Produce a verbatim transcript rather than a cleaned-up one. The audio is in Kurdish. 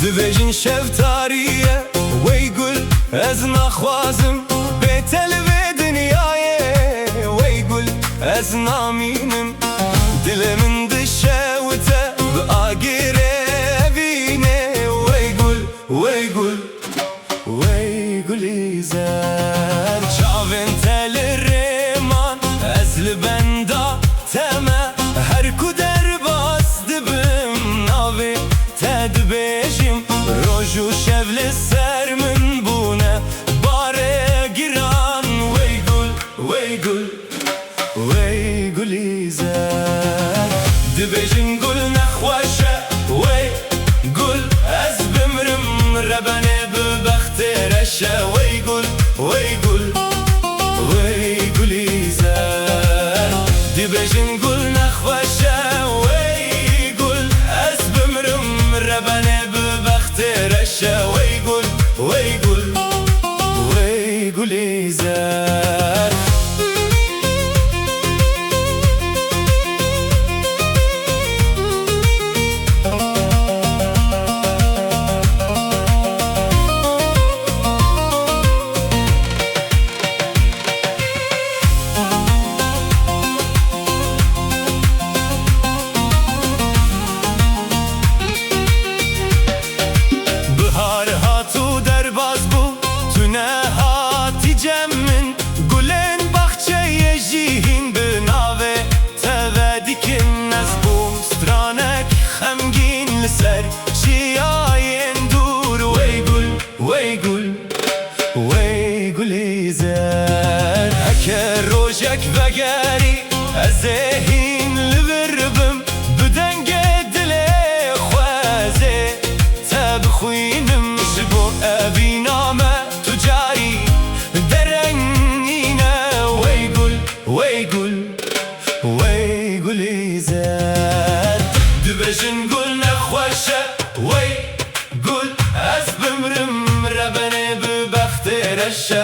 Dibêjin şev tarî ye, wey gul, ez naxwazim bê te li vê dinyayê, wey gul, ez namînim. Dilê min dişewite, bi agirê evînê, wey gul, wey gul. Wey gulî zer, çavên te li rê man, ez li benda te me. Her ku derbas dibim, navê te dibêjim. Roj û şev li ser min bûne barê giran. Wey gul, wey gul. Wey gulî zer. Dibêjin gul nexweş e, wey gul, ez bimrim, rebenê bi bextê reş e, wey gul, wey gul, wey gulî zer. Dibêjin gul nexweş e, wey gul, ez bimrim, rebenê bi bextê reş e, wey gul, wey gul, wey gulî zer. Bihar hat û derbas bû, tu nehatî cem min. Gulên baxçeyê jî hîn bi navê te vedikin. Ez bûm stranek xemgîn li ser çiyayên dûr. Wey gul, wey gul, wey gulî zer. Heke rojek vegerî, ez ê hîn li vir bim. Bi dengê dilê xwe ez ê te bixwînim. Ji bo evîna me tu carî derengîne. Wey gul, wey gul, wey gulî zer. Dibêjin gul nexweş e, wey gul, ez bimrim, rebenê bi bextê reş e.